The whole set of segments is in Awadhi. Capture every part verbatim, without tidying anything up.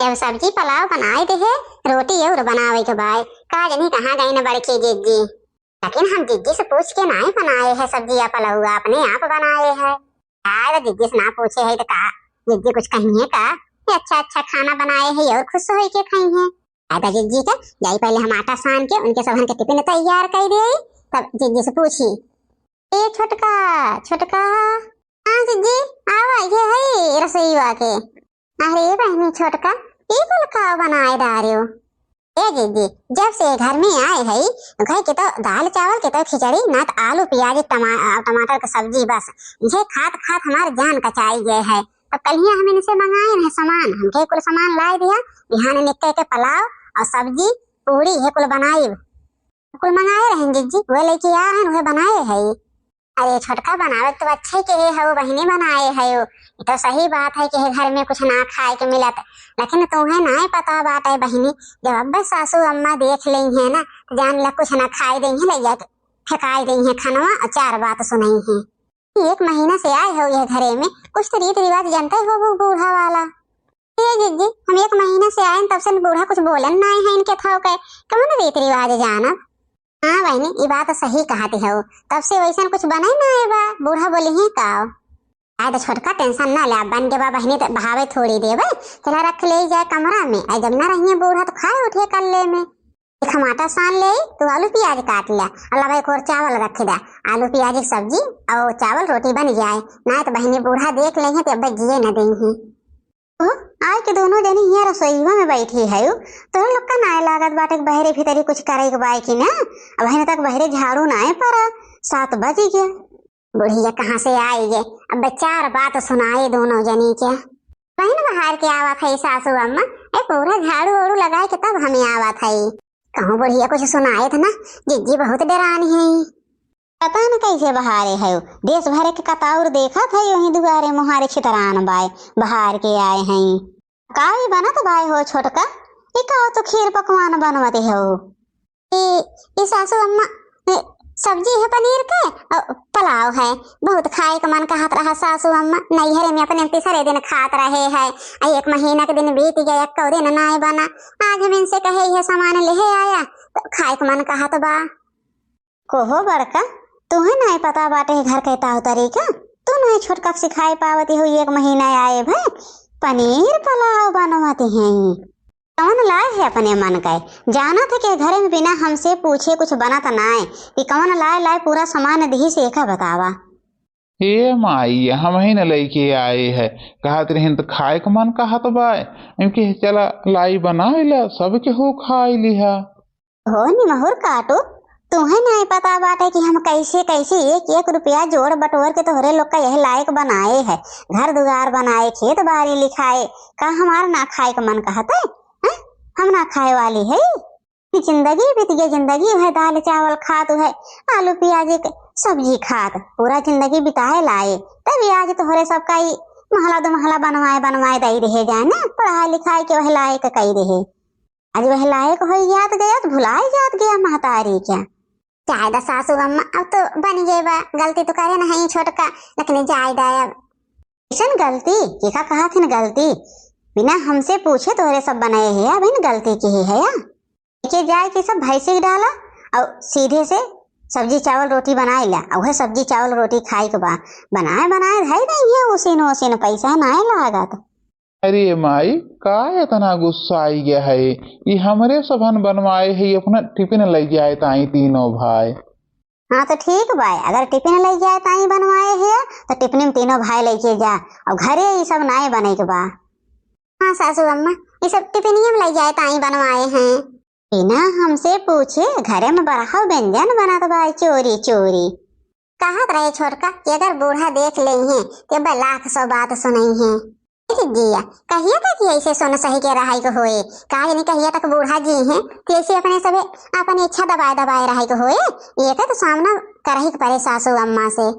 अब सब्जी पलाव बनाए देहे, रोटी अउर बनावे के बाय। का जनी कहाँ गइन बड़की जिज्जी। लेकिन हम जिज्जी से पूछ के नाहीं बनाए है सब्जी या पलउआ, अपने आप बनाए है। आय तो जिज्जी से ना पूछे है तो का, जिज्जी कुछ कहिहैं का? ये अच्छा अच्छा खाना बनाए है अउर खुश होइके खइहैं। आय तो जिज्जी के जाई पहिले हम आटा सान के उनके सबहन के टिफिन तैयार कइ देई, तब जिज्जी से पूछी, ए छोटका, छोटका। हाँ जिज्जी, आवा, ये है रसोईवा के। अरे बहिनी छोटका, ई कुल का बनाए डारेउ? ए जिज्जी, जब से घर में आए है, घर के तो दाल चावल के तो खिचड़ी, ना तो आलू प्याज टमा-, टमाटर के सब्जी, बस ये खात खात हमार जान कचाई गए है। तो कलिया हम इनसे मंगाए रहे सामान, हमके कुल सामान लाए दिया, बिहान निक्के के पलाव अउर सब्जी, पूड़ी, ये कुल बनाइब। कुल मंगाए रहन जिज्जी, वह लेके आ रहन, वह बनाए है। अरे छोटका, बनावे तो अच्छे के है, हऊ बहिनी बनाए है। ये तो सही बात है कि घर में कुछ ना खाए के मिलत, लेकिन तुम्हें ना पता बात है बहिनी, जब अब्बे सासू अम्मा देख लेइहैं ना, तो जान ला कुछ ना खाए देइहैं, ले जाके फेंकाए देइहैं खनवा अउर चार बात सुनइहैं। एक महीना से आए हो यह घरे में, कुछ तो रीत रिवाज जानते हो वो बूढ़ा वाला। ए जिज्जी, हम एक महीना से आएन, तब से बूढ़ा कुछ बोलन नाहीं है इनके थाव के, कौन रीत रिवाज जानब? हाँ बहिनी, ई बात सही कहत हऊ, तब से वैसन कुछ बने नाहीं बा, बूढ़ा बोलिहैं का? आय तो छोटका tension ना ले, बन के बा बहिनी, तो बहावे थोड़ी देबे, चला रख ले जाए कमरा में, आय जब ना रहिए बूढ़ा तो खाए उठिए कल्ले में। एक हम आटा सान ले, तू आलू प्याज काट ले, अउर लावा एक ओर चावल रख दे, आलू प्याज की सब्जी अउर चावल रोटी बन जाए, नाहीं तो बहिनी बूढ़ा देख लेइहैं तो अब्बे जिए न देइहैं। ओ, आय के दोनों जनी हियाँ रसोईवा में बैठी हऊ, तोहरे लोग का नाय लागत बाटे कि बहरे भीतरी कुछ करे के बाय कि ना? अबहिन तक बहरे झाड़ू नाय परा, सात बज गया। बुढ़िया कहाँ से आई ये, अब चार बात सुनाए दोनों जनी के। बहिन बहार के आवत है सासू अम्मा, ए पूरा झाड़ू ओड़ू लगाए के तब हमें आवत है। कहूँ बुढ़िया कुछ सुनाए था ना, जिज्जी बहुत डरानी है। पता न कैसे बहारे है, देश भर के कताउर देखत है, वहीं दुआरे मुहारे छितरान बाय, बहार के आए हैं। का ई बनत बाय हो छोटका? ई का तू खीर पकवान बनवत हो? ई, ई सासू अम्मा, ई सब्जी है पनीर के अउर पलाव है। बहुत खाए के मन कहत रहा सासू अम्मा, नैहरे में अपने तीसरे दिन खात रहे है। आ एक महीना के दिन बीत गया, एको दिन नाय बना। आज हम इनसे कहे यह सामान लेहे आया तो खाए के मन कहत बा। कोहो बड़का, तुहे नाय पता बाटे घर के ताव तरीका? तू नाय छोटका के सिखाए पावती हो, एक महीना आए भय पनीर पलाव बनवती हैं। कौन लाए है अपने मन का? जानत है कि घरे में बिना हमसे पूछे कुछ बनत नाय, कि कौन लाए लाए पूरा सामान दिही से एका बतावा। ए माई, हमही न लइके आए है, कहत रहिन त खाए के मन कहत बाय, इनके चला लाई बनाए ला, सब केहू खाए लिहा। हो निमहुर काटू, तुहे नाय पता बाटे कि हम कैसे कैसे एक एक रुपया जोड़ बटोर के तोहरे लोग का यह लायक बनाए है, घर दुआर बनाए, खेत बारी लिखाए, का हमार ना खाए के मन कहत है? हैं? हम ना खाए वाली है? जिंदगी बीत गई, जिंदगी है दाल चावल खात है, आलू प्याज के सब्जी खात, पूरा जिंदगी बिताए लाए, तब आज तोहरे सबका ई महला दो महला बनवाए बनवाए दई रहे जाए ना, पढ़ाई लिखाए के वह लायक कई रहे। आज वह लायक होई जात गया तो भुलाई जात गया महतारी क्या। जाए दा सासू अम्मा, अब तो बन गए बा, गलती तो करे नहीं छोटका, लेकिन जाए दा अब। कैसन गलती? केका कहा थिन गलती? बिना हमसे पूछे तोहरे सब बनाए है, अब इन गलती की ही है या? लेके जाए के सब भैंसी के डाला और सीधे से सब्जी चावल रोटी बनाए ला, और वह सब्जी चावल रोटी खाए के बा, बनाए बनाए धई नहीं है, उसीन उसीन पैसा नाय लागत। अरे माई, का इतना गुस्सा आई गया है? ई हमरे सबहन बनवाए है, अपना टिफिन लइ जाए ताई तीनों भाई। हाँ तो ठीक बाय, अगर टिफिन लइ जाए ताई बनवाए है तो टिफिन में तीनों भाई लइके जा, और घरे ई सब नाय बने के बा। हाँ सासू अम्मा, ई सब टिफिनिया में लइ जाए ताई बनवाए हैं। बिना हमसे पूछे घरे में बरहौ व्यंजन बनत बाय चोरी चोरी। कहत रहे छोटका कि अगर बूढ़ा देख लेइहें, ते बे लाख सौ बात सुनइहें। ए जिज्जिया, कहिया तक ऐसे सोन सही के रहाई के होए? का जानी कहिया तक बूढ़ा जी हैं, ते ऐसे अपने सबे अपन इच्छा दबाए दबाए रहाई के होए? ये तो सामना करही के पड़े सासू अम्मा से।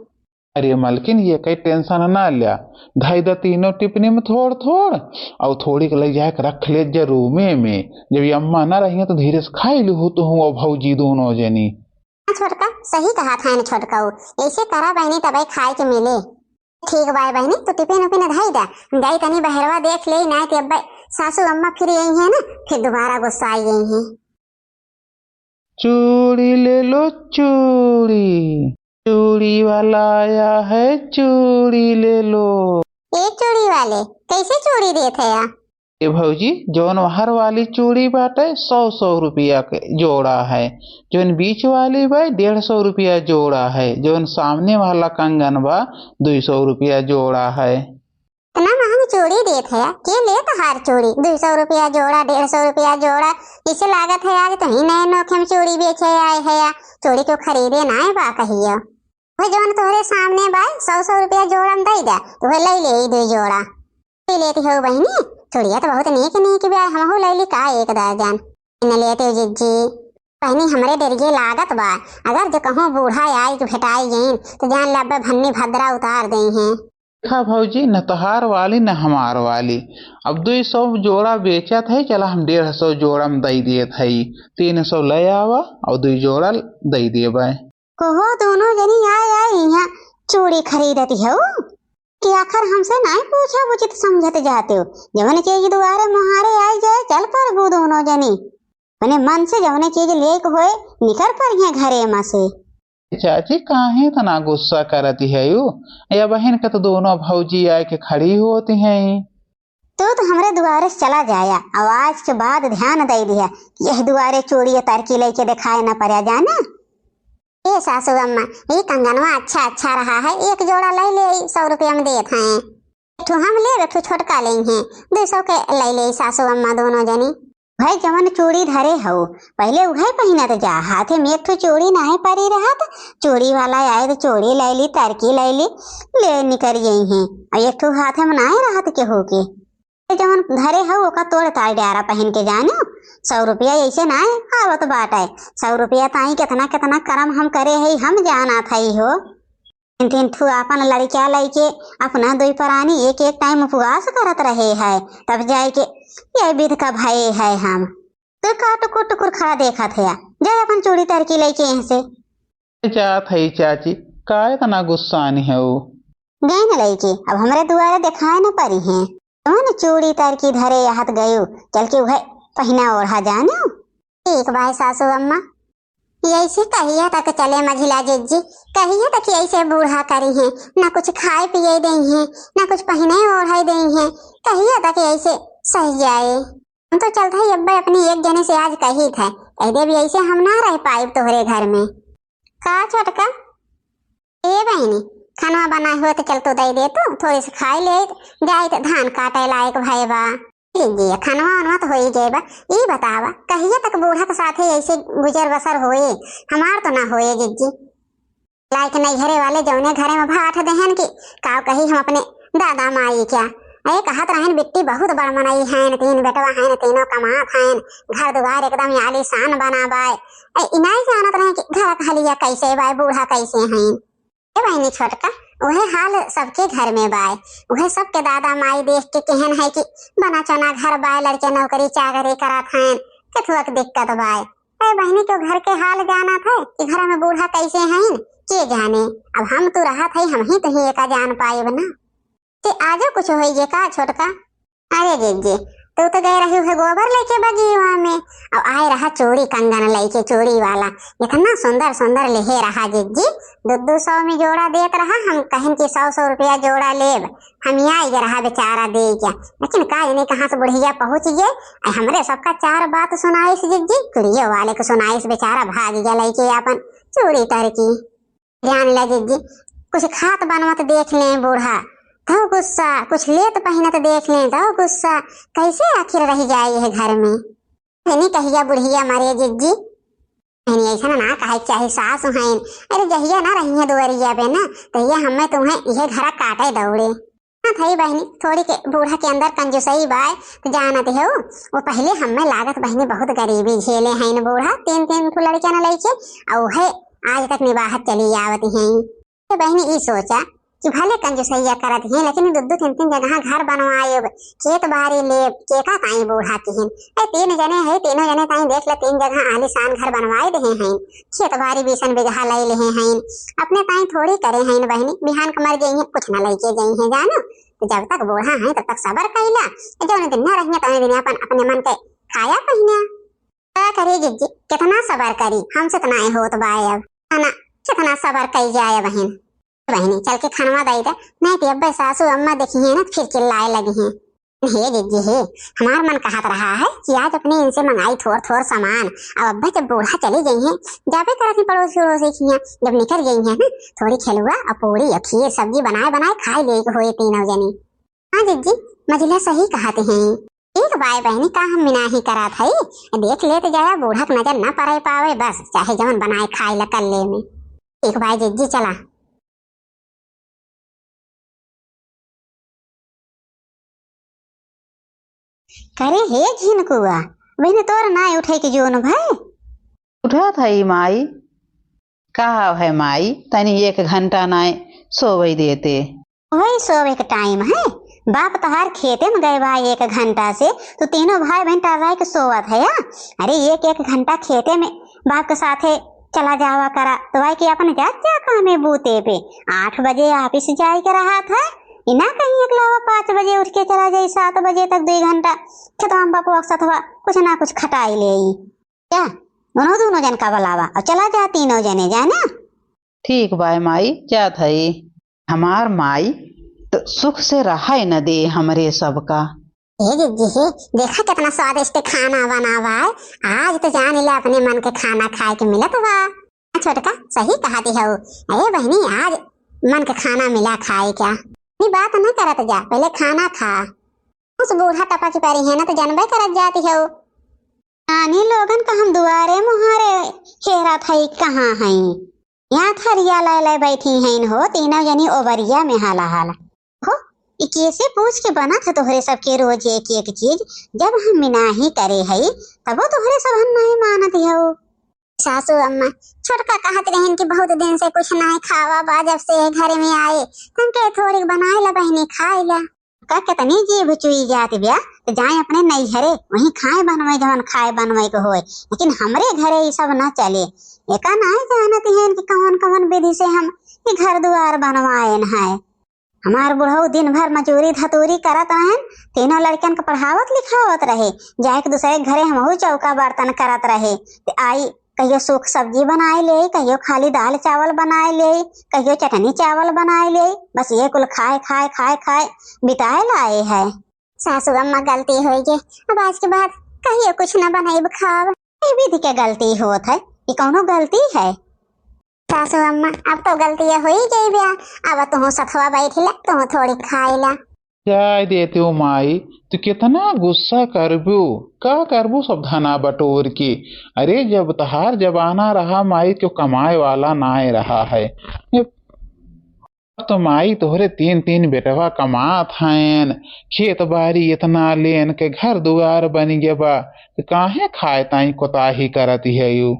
अरे मलकिन, ये कई tension ना ल्या, धई द तीनों टिफिन में थोड़ थोड़, और थोड़ी के लइ जाए के रख ले जा रूमे में। जब ये अम्मा ना रही तो धीरे से खाई लिहू तू और भौजी दोनों जनी। हाँ छोटका, सही कहा था छोटका, ऐसे करा बहनी तबे खाए के मिले। ठीक बाय बहनी, तू टिफिन उफिन धई दा, जाई तनी बहरवा देख ले, नाय ते अब्बे सासू अम्मा फिर अइहैं ना, फिर दोबारा गुस्साइ अइहैं। चूड़ी ले लो चूड़ी, चूड़ी वाला आया है, चूड़ी ले लो। ए चूड़ी वाले, कैसे चूड़ी देत हया? ए भौजी, जौन वहर वाली चूड़ी बाटे, सौ सौ रुपया के जोड़ा है। जौन बीच वाली बा, डेढ़ सौ रुपया जोड़ा है। जौन सामने वाला कंगन बा, दुई सौ रुपया जोड़ा है। इतना महंग चूड़ी देत हया, के लेत हार चूड़ी? दुई सौ रुपया जोड़ा, डेढ़ सौ रुपया जोड़ा। इसे लागत है आज तुहीं नए नोखे में चूड़ी बेचे आए हया। चूड़ी क्यों खरीदे नाहीं बा कहियो। वह जौन तोहरे सामने बा, सौ सौ रुपया जोड़ा में दइ द्या, तो वह लइ ले ई दुई जोड़ा। पी लेती हो बहिनी, चूड़िया तो बहुत नीक नीक बा, हमहू लइ ली का एक दर्जन। न लेते जिज्जी। बहिनी, हमरे डरिये लागत बा, अगर जो कहूँ बूढ़ा आइ के भेटाइ गइन, तो जान ले अब्बे भन्नी भद्रा उतार देइहैं। देखा भौजी, न तोहार वाली न हमार वाली, अब दुई सौ जोड़ा बेचत है, चला हम डेढ़ सौ जोड़ा में दइ देत है, तीन सौ लइ आवा अउर दुई जोड़ा दइ देबे। कहो दोनों जनी आए आए यहाँ चूड़ी खरीदत हउ कि आखिर हमसे नाहीं पूछत उचित समझत जात हो। जवन चीज दुआरे मुहारे आइ जाए, चल परबू दोनों जनी। अपने मन से जवने चीज लेक होए, निकर परिहैं घरे में से। चाची, काहे इतना गुस्सा करत हउ? या बहिन के तो दोनों भौजी आए के खड़ी होत हैं। तू तो हमरे दुआरे से चला जाया, अउर आज के बाद ध्यान दइ दिहा कि यह दुआरे चूड़ी या तरकी लइके देखाए न पड़ा, जाना। ए सासू अम्मा, ई कंगनवा अच्छा अच्छा रहा है, एक जोड़ा लइ ले, सौ रुपया में देत हैं। एक ठो हम लेब, एक ठो छोटका लेइहैं, दुई सौ के लइ ले सासू अम्मा दोनों जनी। भाई जवन चूड़ी धरे हउ, पहिले उहै पहिनत जा, हाथे में एक ठो चूड़ी नाहीं परी रहत, चूड़ी वाला आए तो चूड़ी लइ ली, तरकी लइ ली, ले निकरि अइहैं, अउर एक ठो हाथे में नाहीं रहत केहू के। जवन धरे हउ ओका तोड़ ताड़ डारा पहिन के जानो, सौ रुपया अइसे नाहीं आवत बाटे। सौ रुपया ताईं केतना केतना करम हम करे हई, हम जानत हई हो। तीन तीन ठू आपन लड़िका लइके अपना दुई परानी एक एक टाइम उपवास करत रहे है, तब जाइके यह विध का भये है हम। तू का टुकुर टुकुर खड़ा देखत हया, जा अपन चूड़ी तरकी लइके यहाँ से। जात हई चाची, का इतना गुस्सान हउ? गइन लइके, अब हमरे दुआरे देखाए न परिहैं। कौन चूड़ी तरकी धरे आहत गयो, चल के उहै पहिना ओढ़ा जानो। ठीक बाय सासू अम्मा। यइसे कहिया तक चले मझिला जिज्जी, कहिया तक यइसे बूढ़ा करिहैं, ना कुछ खाए पिए देइहैं, ना कुछ पहिने ओढ़ाई देइहैं, कहिया तक यइसे सहि जाए। हम तो चलत हई अब्बे अपनी एक जने से आज कहित है, कहि देब यइसे हम ना रह पाइब तोहरे घर में। का छोटका? ए बहिनी, खनवा बनाए हुए तो चल तो दइ दे तू, थोड़े से खाइ ले, जाइत धान काटे लायक भए बा। ठीक जी, खनवा उनवा तो होइ गए बा। ई बतावा, कहिया तक बूढ़ा के साथे यइसे गुजर बसर होए? हमार तो ना होए जिज्जी। लाइक नैहरे वाले जौने घरे में भाठ देहन कि काव कही हम अपने दादा माई क्या। ए कहत रहन बिट्टी बहुत बड़ मनई हइन, तीन बेटवा हइन, तीनों कमात हइन, घर दुआर एकदम आलीशान बना बाय। ए, ई नाहीं जानत रहे कि घर के हलिया कइसे बाय, बूढ़ा कइसे हइन। ए बहिनी छोटका, उहे हाल सबके घर में बाय। उहे सबके दादा माई देख के कहन है कि बना चना घर बाय, लड़के नौकरी चाकरी करत हइन, कथुआ के दिक्कत बाय। ए बहिनी, क्यों घर के हाल जानत है कि घर में बूढ़ा कइसे हइन, के जाने। अब हम तो रहत है, हमहीं तुहीं एका जान पाएब ना। ते आजो कुछ होइगे का छोटका? अरे जिज्जी, तू तो गए रही है गोबर लेके बगिया में, अउ आए रहा चूड़ी कंगन लेके, चूड़ी वाला। इतना सुंदर सुंदर लेहे रहा जिज्जी, दो दो सौ में जोड़ा देत रहा। हम कहन कि सौ सौ रुपया जोड़ा लेब, हम आइ गए रहा बेचारा दे के। लेकिन का जाने कहाँ से बुढ़िया पहुँच गए, अ हमरे सबका चार बात सुनाइस जिज्जी, चूड़िये वाले को सुनाइस, बेचारा भाग गया लेके अपन चूड़ी तरकी। जान ले जिज्जी, कुछ खात बनवत देख लें बूढ़ा, तउ गुस्सा, कुछ लेत पहिनत देख लें, तउ गुस्सा, कइसे आखिर रहि जाए यह घर में? इतनी कहिया बुढ़िया मरे जिज्जी? इतनी अइसन ना कहे के चाही, सास हइन। अरे जहिया ना रहिहैं दुआरिया पे ना, तहिया हमें तुहें यह घरा काटे दौड़े। हाँ थई बहिनी, थोड़ी के बूढ़ा के अंदर कंजूसई बाय, तो जानत हो, वो पहिले हमें लागत बहिनी बहुत गरीबी झेले हइन बूढ़ा, तीन तीन ठो लड़कियन लइके, अउ है आज तक निबाहत चली आवत हइन। ए बहिनी, ई सोचा कि भले कंजूसइया करत ही, लेकिन दू दू तीन तीन जगह घर बनवाएब, खेत बारी लेब, केका ताई बूढ़ा किहिन। ए, तीन जने है, तीनों जने ताई देख ले, तीन जगह आलीशान घर बनवाए देहे हैं, खेत बारी बीसन बीघा लइ लेहे हैं, अपने ताई थोड़ी करे हैं बहिनी, बिहान के मर गई हैं, कुछ ना लइके गई हैं, जानो। तो जब तक बूढ़ा हैं तब तक सबर कइला, जौने दिन ना रहिया तौने दिन अपन अपने मन के खाया पहिना। का करी जिज्जी, कितना सबर करी, हमसे तो नाहीं होत बाय अब। है ना, कितना सबर कई जाए बहिन। बहिनी, चल के खनवा दई दे, नाहीं तो अब्बे सासू अम्मा देखिहैं ना, फिर चिल्लाए लगिहैं। हे जिज्जी हे, हमार मन कहत रहा है कि आज अपने इनसे मंगाई थोर थोर सामान। अब अब्बे जब बूढ़ा चली गई हैं, जाबे करत ही पड़ोसी पड़ोसी किहाँ, जब निकल गई हैं ना, थोड़ी खेलुआ और पूड़ी और खीर सब्जी बनाए बनाए खाए ले होए तीनों जनी। हाँ जिज्जी, मझिला सही कहत हैं। ठीक बाय बहिनी, का हम मिनाही करत हई, देख लेत जाया, बूढ़ा के नजर न पड़े पावे, बस चाहे जवन बनाए खाए ला कर ले में। ठीक बाय जिज्जी, चला। करे हे झिनकुआ, बहिनी तोर नाय उठे के जोन भय? उठत हई माई। का है माई, तनी एक घंटा नाय सोवई देते। वही सोवे के टाइम है, बाप तोहार खेते में गए बा एक घंटा से, तू तीनों भाई बहन टर्राई के सोवत है या? अरे एक एक घंटा खेते में बाप के साथे चला जावा करा, तो भाई के अपन जात जा कामे बूते पे। आठ बजे ऑफिस जाए के रहत है, इना कहीं एकलावा पाँच बजे उठ के चला जाई, सात बजे तक दुई घंटा खेतवा में बपुआ के सथवा कुछ ना कुछ खटाई लेई। क्या? उन्हों दोनों जन का बुलावा और चला जा तीनों जने, जाना? ठीक बाय माई, जात हई। हमार माई तो सुख से रहाई न दे हमरे सबका। हे जिज्जी हे, देखा कितना स्वादिष्ट खाना बना बा। आज तो जान ले अपने मन के खाना खाए के मिलत बा। छोटका सही कहती हऊ। अरे बहिनी, आज मन के खाना मिला खाए क्या? ये बात न करत जा, पहले खाना खा। उस बूढ़ा टपा की परी है ना तो जानबे करत जाती हऊ। नानी लोगन का हम दुआरे मुहारे हेरत हई, कहाँ हई? यहाँ थरिया लाए लाए बैठी हैं हो तीनों जनी ओबरिया में हाला हाला। हो, ई कैसे पूछ के बनत है तोहरे सबके रोज एक एक चीज? जब हम मिनाही करे हई तबो तोहरे सब हम नहीं मानत हऊ। सासू अम्मा, छोटका कहत रहन कि बहुत दिन से कुछ नहीं खावा बा, जब से घर में आए, हमके थोड़ी बनाए ला बहिनी, खाए ला। का कितनी जीभ चुई जात ब्या, तो जाए अपने नैहरे, वहीं खाए बनवे जवन खाए बनवे के होए, लेकिन हमरे घरे ई सब न चले। एका नाय जानत हैं कि कवन कवन विधि से हम ई घर दुआर बनवाएन है। हमार बुढ़ऊ दिन भर मजूरी धतूरी करत रहेन, तीनों लड़कन के पढ़ावत लिखावत रहे, जाए के दूसरे के घरे हमहू चौका बर्तन करत रहे। ते आई कहियो सूख सब्जी बनाए ले, कहियो खाली दाल चावल बनाए ले, कहियो चटनी चावल बनाए ले, बस ये कुल खाए, खाए, खाए, खाए बिताए लाए है। सासू अम्मा, गलती होई गे, अब आज के बाद कहियो कुछ न बनाइब खाब। ये विधि के गलती होत है, ये कौनो गलती है? सासू अम्मा, अब तो गलती होई गई ब्या, अब तुहू सथवा बैठ ले, तुहू थोड़ी खाए ला। जाए देते हो माई, तू कितना गुस्सा करबू, का करबू सब धना बटोर के। अरे जब तहार जमाना रहा माई, क्यों कमाए वाला नाय रहा है। अब तो माई तोहरे तीन तीन बेटवा कमात हैं, खेत बारी इतना लेन के घर दुआर बन गया बा, तो काहे खाए ताई कोताही करत है यू?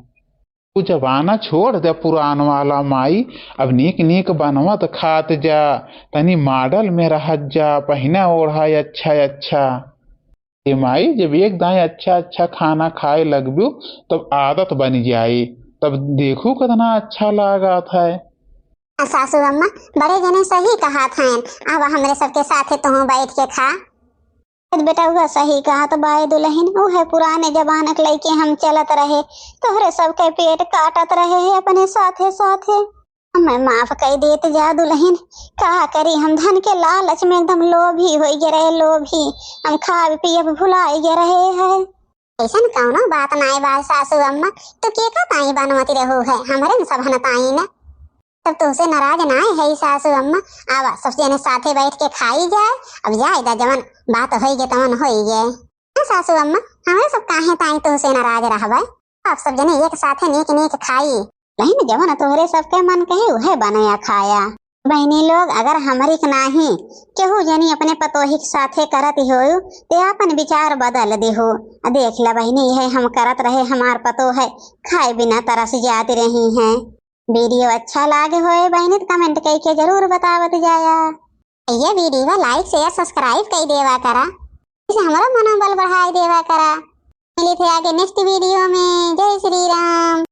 उ जमाना छोड़ दे पुरान वाला माई, अब नीक नीक बनवत खात जा, तनी मॉडल में रहत जा, पहिना ओढ़ा अच्छा अच्छा। ए माई, जब एक दाईं अच्छा अच्छा खाना खाए लगबू, तब आदत बन जाई, तब देखू कितना अच्छा लागत है। आ सासू अम्मा, बड़े जने सही कहत हैं, अब हमरे सबके साथे तुहूँ बैठ के खा। बेटउआ सही कहत बाए दुलहिन, उहे पुराने जमाना के लइके हम चलत रहे, तोहरे सबके पेट काटत रहे है अपने साथे साथे। हमें माफ कइ देत जा दुलहिन, का करी हम धन के लालच में एकदम लोभी होइ गए रहे, लोभी। हम खाब पियब भुलाइ गए रहे है। अइसन कउनो बात नाई बा सासू अम्मा, तू केका ताई बनवती रहू है, हमरे न सबहन ताई न। तब तोहसे नाराज नाय है सासू अम्मा। आवा, सब जने साथे बैठ के खाई जाए। अब जाए दा, जवन बात होई गे तवन होई गे। हाँ सासू अम्मा, हमरे सब काहे ताई तोहसे नाराज रहबे? अब सब जने एक साथे नीक नीक खाई। बहिन, जवन तोहरे सबके मन कहे उहे बनया खाया। बहिनी लोग, अगर हमरी के नाही केहू जनी अपने पतोही के साथे करत होयू, ते आपन विचार बदल देहू। आ देख ला बहिनी, यह हम करत रहे, हमार पतोह है खाए बिना तरस जात रही हैं। वीडियो अच्छा लागे होए बहिनी, तो कमेंट कइके जरूर बतावत जाया। ये वीडियो like, share, subscribe कइ देवा करा, इसे हमारा मनोबल बढ़ाए देवा करा। मिली थे आगे नेक्स्ट वीडियो में। जय श्री राम।